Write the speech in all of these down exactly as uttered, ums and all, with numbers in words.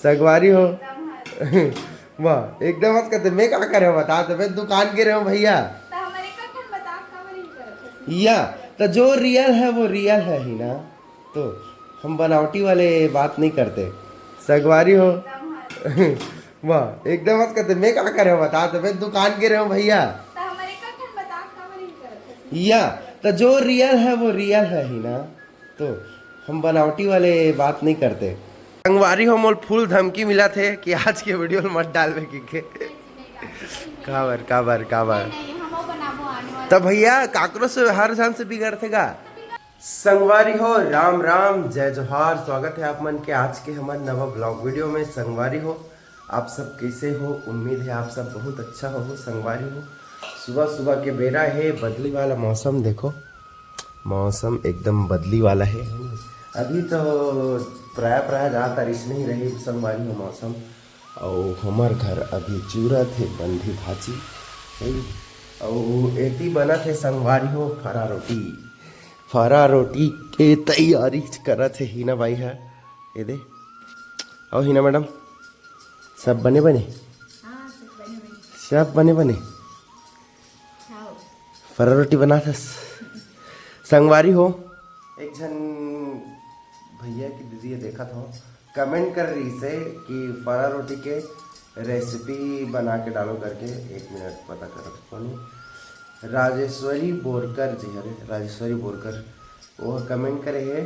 संगवारी हो। एकदम हंस। वाह, एकदम हंस करते। मैं का करे हूँ बता, तो मैं दुकान के रहे हूँ भैया। तो हमारे कखन बता, काबर नहीं करत हस? या, तो जो रियल है वो रियल है ही ना, तो हम बनावटी वाले बात नहीं करते। संगवारी हो। एकदम हंस। वाह, एकदम हंस करते। मैं का करे हूँ बता, तो मैं दुकान के रहे हूँ भैया। तो हमारे कखन बता, काबर नहीं करत हस? या, तो जो रियल है वो रियल है ही ना, तो हम बनावटी वाले बात नहीं करते। संगवारी हो, मोल फुल धमकी मिला थे कि आज के वीडियो में मत डालवे कि के। काबर, काबर, काबर? नहीं, नहीं, हम बनाबो आने वाले। तब भैया, काकरो से, हर झन से बिगड़थे का? संगवारी हो, राम राम, जय जोहार। स्वागत है आप मन के आज के हमारे नवा ब्लॉग वीडियो में। संगवारी हो, आप सब कैसे हो? उम्मीद है आप सब बहुत अच्छा हो। संगवारी हो, सुबह सुबह के बेरा है, बदली वाला मौसम देखो, मौसम एकदम बदली वाला है। अभी तो प्राय प्राय जात रिस नहीं रही संगवारी हो मौसम। अउ हमर घर अभी चूरत हे बंधी भाजी, है। अउ एती बनत हे संगवारी हो फरा रोटी। फरा रोटी के तैयारी करत हे हीना बाई ह। ये दे, अउ हीना मैडम, सब बने बने? हाँ, सब बने बने। सब बने बने? खाओ। फरा रोटी बनाथस? संगवारी हो, एक झन भैया की दीदी ये देखत हो, कमेंट कर रही से कि फरा रोटी के रेसिपी बना के डालो करके। एक मिनट, पता करत कोनो। राजेश्वरी बोरकर जी, अरे राजेश्वरी बोरकर, वो कमेंट करे हे,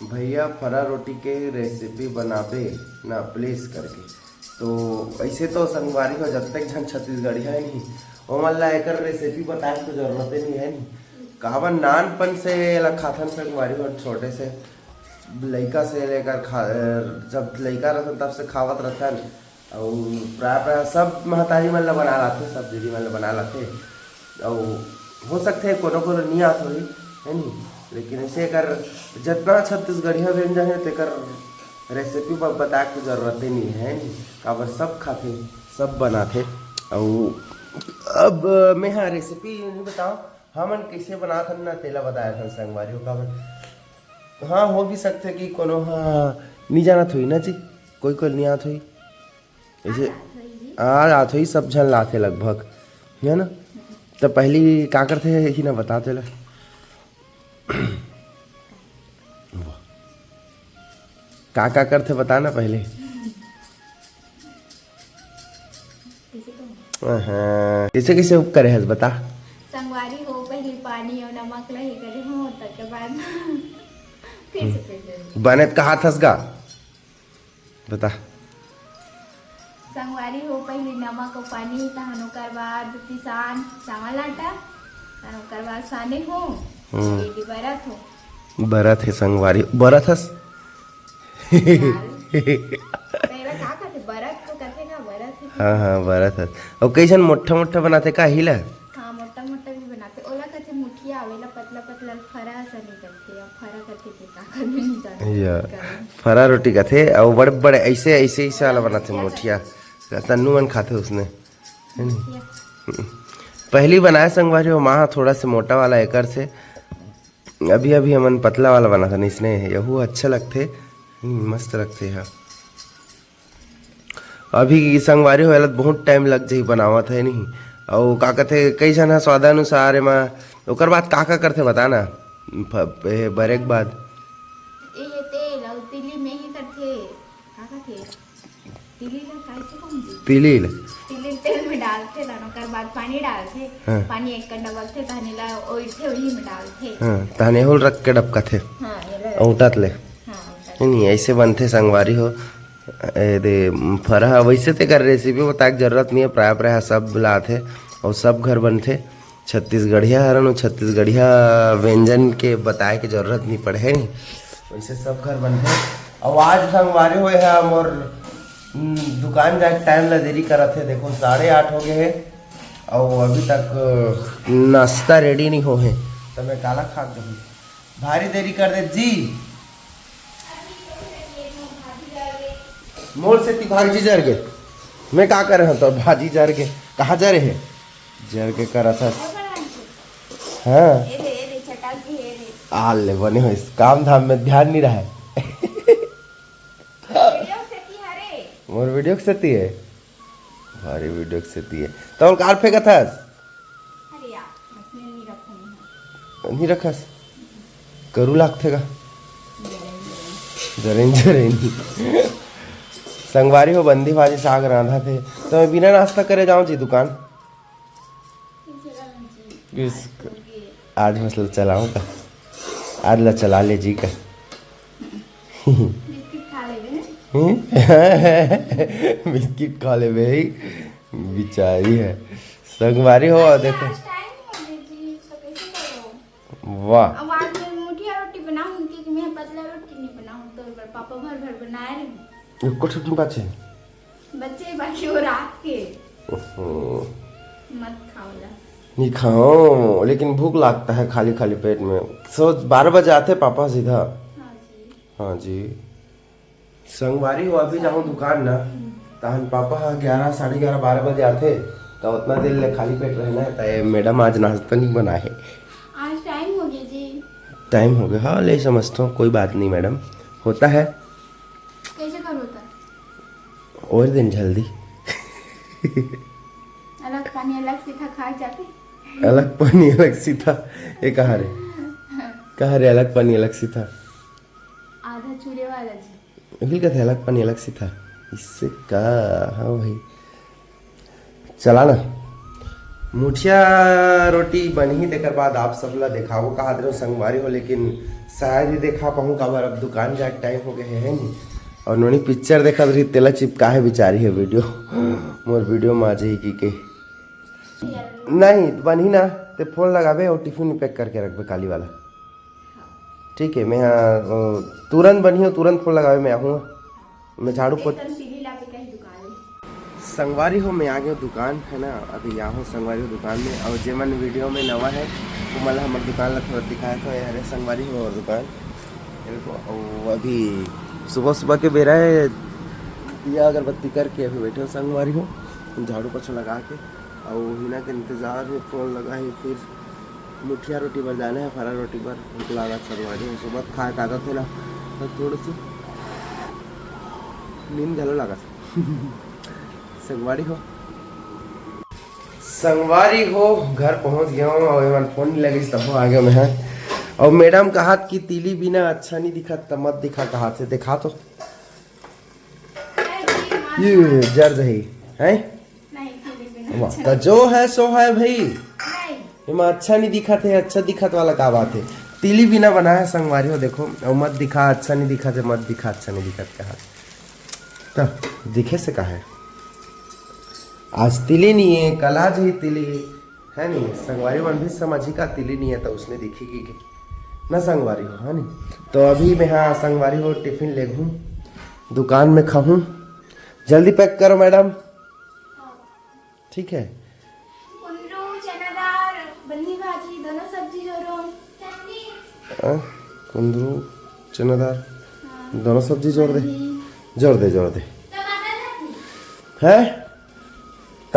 "भैया, फरा रोटी के रेसिपी बनाबे ना प्लीज" करके। तो ऐसे तो संगवारी हो, जब तक झन छत्तीसगढ़िया है नहीं, ओमन ला एकर रेसिपी बताए के तो जरूरत ही नहीं है नहीं। काबर नानपन से एला खाथन संगवारी हो, छोटे से लइका से लेकर खा, जब लइका रहथन तब से खावत रहथन। अउ प्राय प्राय सब महतारी मन ला बना लाथे, सब दीदी मन ला बना लाथे। अउ हो सकथे कोनो कोनो नी आत होही, है नी? लेकिन ऐसे एकर जतना छत्तीसगढ़िया व्यंजन हे तेकर रेसिपी ब-, बताए के जरूरत ही नहीं है, है नी? काबर सब खाथे, सब बनाथे। अउ अब मैं हा रेसिपी नहीं बताओ, हमन कैसे बनाथन ना तेला बताए थन संगवारी हो। काबर हाँ, हो भी सकथे कि कोनो हा नी जानत होही ना जी, कोई कोई नी आत होही। ऐसे आ जात होही जी। आ जात होही, सब झन लाथे लगभग, है ना? तो पहली का करथे ही ना, बता तेला। वाह। का का करथे बता ना पहले। कैसे कहूँ? अहाँ, कैसे कैसे करे हस बता? संगवारी हो, पहली पानी अउ नमक ला हे करे हो, तकर बाद फिर से, फिर से। बने त कहा थस गा? बता। संगवारी हो, पहली नमक अउ पानी, तहन ओकर बाद पिसान चावल आटा, तहन ओकर बाद साने हो, हम्म। रेडी बरत हो। बरत हे संगवारी, बरत हस? दाल। तेला का कथे? बरत तो कथे ना, बरत हे। हाँ, हाँ, बरत हस। अउ कइसन मोट्ठा मोट्ठा बनाथे का हिला? हाँ, मोट्ठा मोट्ठा भी बनाथे। ओला कथे मुठिया, आवेला पतला पतला फरा असन ही कथे, या फरा कथे के का कथे नहीं जानत। या, का? फरा रोटी कथे, अउ बड़े बड़े ऐसे, ऐसे, ऐसे वाला बनाथे मुठिया। मुठिया। तन्नू मन खाथे उसने, है नी? मुठिया। पहली बनाए संगवारी हो माँ, थोड़ा से मोटा वाला एकर से। अभी अभी हमन पतला वाला बनाथन इसने, यहू अच्छा लगथे। हम्म, मस्त लगथे हा। अभी संगवारी हो, एला बहुत टाइम लग जाही बनावत है नहीं। अउ का कथे, कई झन ह स्वादानुसार एमा, ओकर बाद का का करथे बता ना? फ-, ए, बरे के बाद? ए, ये तेल अउ तिली में ही करथे। का कथे? तिली ला कइसे कहूँ जी? तिली ला? तिली तेल में डालथे, तहन ओकर बाद पानी डालथे। हाँ। पानी एक कंडा बगथे, तहन एला ओइरथे, ओही में डालथे। हाँ, तहन एहू ल रख के डबकाथे। हाँ, एला रख औंटत ले। हाँ, औंटत। नहीं, ऐसे बनथे संगवारी हो। ए दे, फरा ह, वैसे तेकर रेसिपी बताए के जरूरत नहीं है, प्राय प्राय सब लाथे अउ सब घर बनथे। छत्तीसगढ़िया हरन, अउ छत्तीसगढ़िया व्यंजन के बताए के जरूरत नहीं पड़े, है नहीं? वैसे सब घर बनथे। अउ आज संगवारी हो, ए हा मोर, उम, दुकान जाए के टाइम ला देरी करत हे। देखो, साढ़े आठ हो गए हे, अउ अभी तक, अ, नाश्ता रेडी नहीं हो हे, त मैं काला खा के जाहूँ? भारी देरी कर दे जी। मोर से ती भाजी जर गे। मैं का करे हूँ तो भाजी जर गे। कहाँ जरे हे? जर के करत हस। हाँ। ए दे, ए दे, चटा के ए दे। आ ले, बने होइस। काम धाम में ध्यान नहीं रहे। वीडियो सेती हरे। मोर वीडियो के सेती है। भारी वीडियो के सेती है। तो कार फेंकत हस? अरे यार, मैं नहीं रखूंगी। नहीं रखस? करू लागथे का? जरेन, जरेन। संगवारी हो, बंदी भाजी साग रांधा थे, तो मैं बिना नाश्ता करे जाऊं जी दुकान? इस, आज मतलब चलाऊं का? आज ला चला ले जी का। बिस्किट खा लेबे। हम्म? बिस्किट खा लेबे ही। बिचारी है। संगवारी हो, देखो। आज टाइम हो गया जी, तो कैसे करो? वाह। अब आज मैं मुठिया रोटी बनाऊं, क्योंकि मैं पतला रोटी नहीं बनाऊं, तो एक बार पापा भर भर बनाए रहे। एको ठो पाछे। बच्चे बाकी वो रात के। ओहो। मत खाओ ला। नहीं खाओ, लेकिन भूख लागता है खाली खाली पेट में। सो बारह बजे आते पापा सीधा। हाँ जी। हाँ जी। संगवारी हो, अभी जाऊँ दुकान ना, तहन पापा ह ग्यारह, साढ़े ग्यारह, बारह बजे आथे, तो उतना देर ले खाली पेट रहना है। तो ये मैडम आज नाश्ता नहीं बना है। आज टाइम हो गया जी। टाइम हो गया, हाँ, ले समझता हूँ, कोई बात नहीं मैडम, होता है। कैसे कर होता है? और दिन जल्दी। अलग पानी अलग सीधा खा जाते। अलग पानी अलग सीधा, ये कहाँ रे? कहाँ रे अलग पानी अलग सीधा? आधा चूड़े वाला जी। बिल कथे अलग पानी अलग सीधा। इससे का? हाँ भाई, चला ना। मुठिया रोटी बनही, तेकर बाद आप सब ला देखाबो कहात रहे संगवारी हो, लेकिन शायद ही देखा पाऊँ, काबर अब दुकान जाए टाइम हो गए है नहीं। और नोनी पिक्चर देखत रही, तेला चिपका है बिचारी है वीडियो। मोर वीडियो में आ जाही कि के। नहीं बनही ना, ते फोन लगाबे और टिफिन में पैक करके रखबे काली वाला। ठीक है, मैं हाँ, अ, तुरंत बनियो, तुरंत फोन लगावे मैं आहूँ। मैं झाड़ू पोछ- एकदम सीढ़ी ला के कहीं दुकान है। संगवारी हो, मैं आ गया दुकान है ना, अभी यहाँ हूँ संगवारी हो दुकान में। और जे मन वीडियो में नवा है, वो मन हमर दुकान ला थोड़ा दिखाया था, ये हरे संगवारी हो और दुकान। ये देखो, और अभी सुबह सुबह के बेरा है, दिया अगरबत्ती करके अभी बैठे हो संगवारी हो, झाड़ू पोछा लगा के। और हिना के इंतजार में फोन लगा है, फिर मुठिया रोटी बर जाना है, फरा रोटी बर भूख लागत संगवारी हो। सुबह खाए के आदत है ना, तो थोड़ी सी नींद घलो लागत है। संगवारी हो, संगवारी हो, घर पहुंच गया हूँ और एमन फोन नहीं लगिस, तब आ गया मैं। और मैडम कहात कि तिली बिना अच्छा नहीं दिखत, त मत दिखा कहात हे, देखा तो। ये जर जही, हैं? नहीं, तिली बिना वाह, अच्छा तो नहीं। जो है सो है भाई। नहीं। एमा अच्छा नहीं दिखत है, अच्छा दिखत वाला का बात है? तिली बिना बना है संगवारी हो, देखो, और मत दिखा अच्छा नहीं दिखत है, मत दिखा अच्छा नहीं दिखत कहा। तो दिखे से का है? आज तिली नहीं है, कल आ जाही तिली, है नहीं? संगवारी मन भी समझी का तिली नहीं है तो उसने दिखी की के? ना संगवारी हो, है नहीं? तो अभी मैं हाँ संगवारी हो टिफिन ले घूँ, दुकान में खाहूँ। जल्दी पैक करो मैडम। ठीक है। कुंदरू, चना दाल, बन्नी भाजी, दोनों सब्जी जोड़ो। चटनी। आ, कुंदरू, चना दाल, हाँ। दोनों सब्जी जोड़ दे। बन्नी। जोड़ दे, जोड़ दे। टमाटर चटनी। हैं?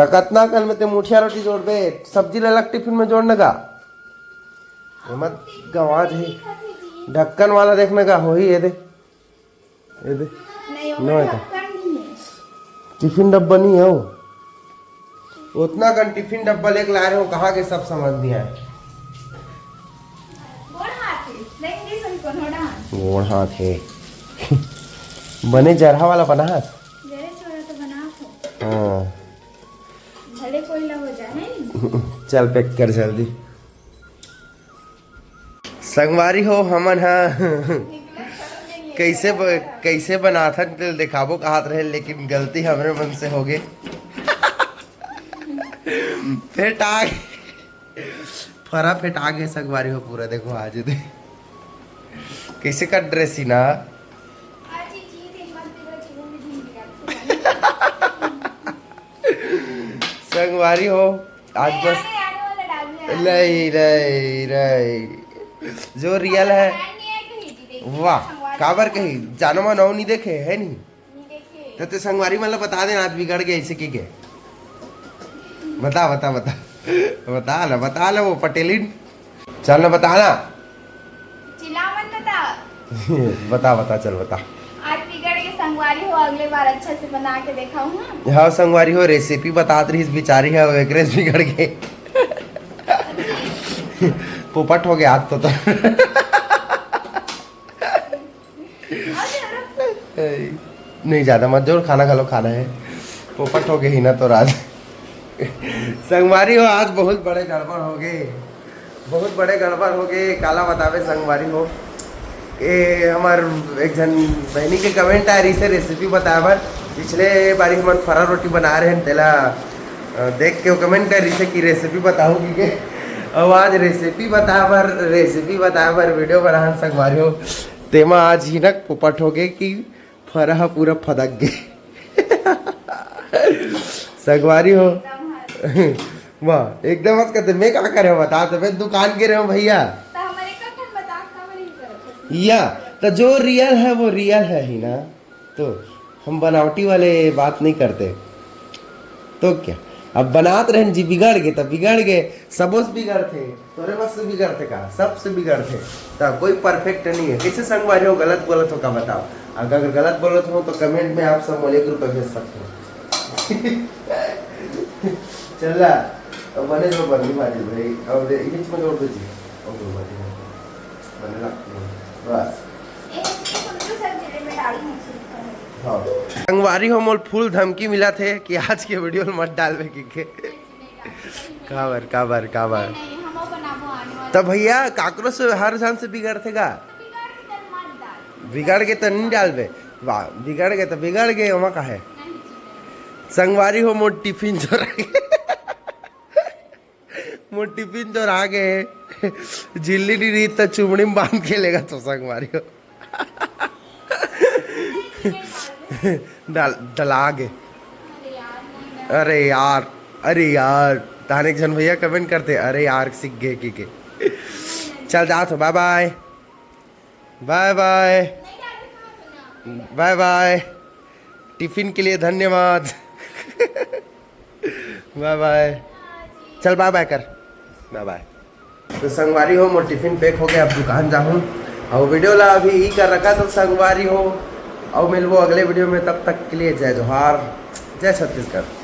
त कतना कन में ते मुठिया रोटी जोड़बे, सब्जी ला अलग टिफिन में जोड़ने का। मत गंवा जाही। ढक्कन वाला देखने का होही, ये दे। ये दे। नहीं, नो, ओमे ये तो। ढक्कन नहीं है। टिफिन डब्बा नहीं है वो। उतना कन टिफिन डब्बा लेके ला रहे हो, कहाँ के सब समझ नहीं आए। गोड़ हाथ है, नहीं, नहीं, सुन, कौन हो रहा है? गोड़ हाथ है। बने जरहा वाला बना है। जरे छोरा तो बना हो। हाँ। भले कोई ना हो जाए, है नहीं? चल पैक कर जल्दी। संगवारी हो, हमन ह कैसे ब-, कैसे बनाथन तेल दिखाबो कहत रहे, लेकिन गलती हमरे मन से हो गए। फेटा गए, फरा फेटा गए संगवारी हो पूरा। देखो आज दे कैसे कट ड्रेस ही ना। संगवारी हो, आज बस नहीं, नहीं, नहीं, नहीं, नहीं, नहीं, जो रियल है। वाह, काबर कही, जानो मन अउ नहीं देखे, है नहीं? तो ते संगवारी मन ला बता देना, आज बिगड़ गए ऐसे की के। बता, बता, बता। बता ना, बता ना वो पटेलिन। चल ना, बता ना। चिल्ला मत बता। बता, बता, चल बता। आज बिगड़ गए संगवारी। अरे, वो अगले बार अच्छा से बना के देखाऊं, हाँ? हाँ संगवारी हो, रेसिपी बतात रहिस बिचारी ह, एकरे से बिगड़ गे। पोपट हो गे आज तो, तो। नहीं, ज्यादा मत जोर, खाना खा लो, खाना है। पोपट हो गे ही ना तो राज। संगवारी हो, आज बहुत बड़े गड़बड़ हो गे, बहुत बड़े गड़बड़ हो गे। काला बतावे संगवारी हो, ए हमर एक झन बहनी के कमेंट आए रहिसे रेसिपी बताए बर। पिछले बारी हमन फरा रोटी बनाए रहेन, तेला अ, देख के वो कमेंट करे रहिसे कि रेसिपी बताओ कि के। अब आज रेसिपी बताए बर, रेसिपी बताए बर वीडियो बनान संगवारी हो, तेमा आज हिनक पोपट हो गे कि फरा ह पूरा फदक गे। संगवारी हो। वाह, एकदम हंस करते, मैं का करे हो बता, तो मैं दुकान गे रहे हो भैया। त हमर एक ठन बता, का बड़ी करत हस? या, तो जो रियल है वो रियल है ही ना, तो हम बनावटी वाले बात नहीं करते। तो क्या, अब बनात रहन जी, बिगड़ गे त बिगड़ गे, सबो से बिगड़थे, तोरे बस से बिगड़थे का, सबसे बिगड़थे। त कोई परफेक्ट नहीं है। कैसे संगवारी हो, गलत बोलत हो का बताओ? अगर गलत बोलत हो तो कमेंट में आप सब मोला एक रुपया भेज सकते हो। चल रहा, अब बने जो बनी भाजी भाई, अब दे, ये इसमें जोड़ दीजिए। और दो भाजी भाई। बने लगती है। बस। एक, एक उल्लू सर मेरे में डाली है छिलका। हाँ। संगवारी हो, मोल फुल धमकी मिला थे कि आज के वीडियो में मत डालवे कि के। काबर, काबर, काबर? नहीं, नहीं, हम वो बनाबो आने वाले। तब भैया, काकरो से हर जान से बिगड़थे का? तो बिगाड़ के तब मत डाल। बिगाड़ के तो नहीं डालबे। वाह, बिगड़ गे तो बिगड़ गे, ओमा का है? नहीं, जी, नहीं। संगवारी हो, मोर टिफिन चोरा गे। मोर टिफिन चोरा गे। झिल्ली नहीं रही तो चुमड़ी में बांध के लेगा तो संगवारी हो। डाल, डला गे। अरे यार, अरे यार, तहान एक झन भैया कमेंट करते, "अरे यार, सीख गए की के।" चल जात हो, बाय बाय। बाय बाय। बाय बाय। टिफिन के लिए धन्यवाद। बाय बाय। चल बाय बाय कर। बाय बाय। तो संगवारी हो, मोर टिफिन पैक हो गया, अब दुकान जाहूँ। और वीडियो ला अभी ई कर रखा तो संगवारी हो, और मिलबो अगले वीडियो में। तब तक के लिए जय जोहार, जय छत्तीसगढ़।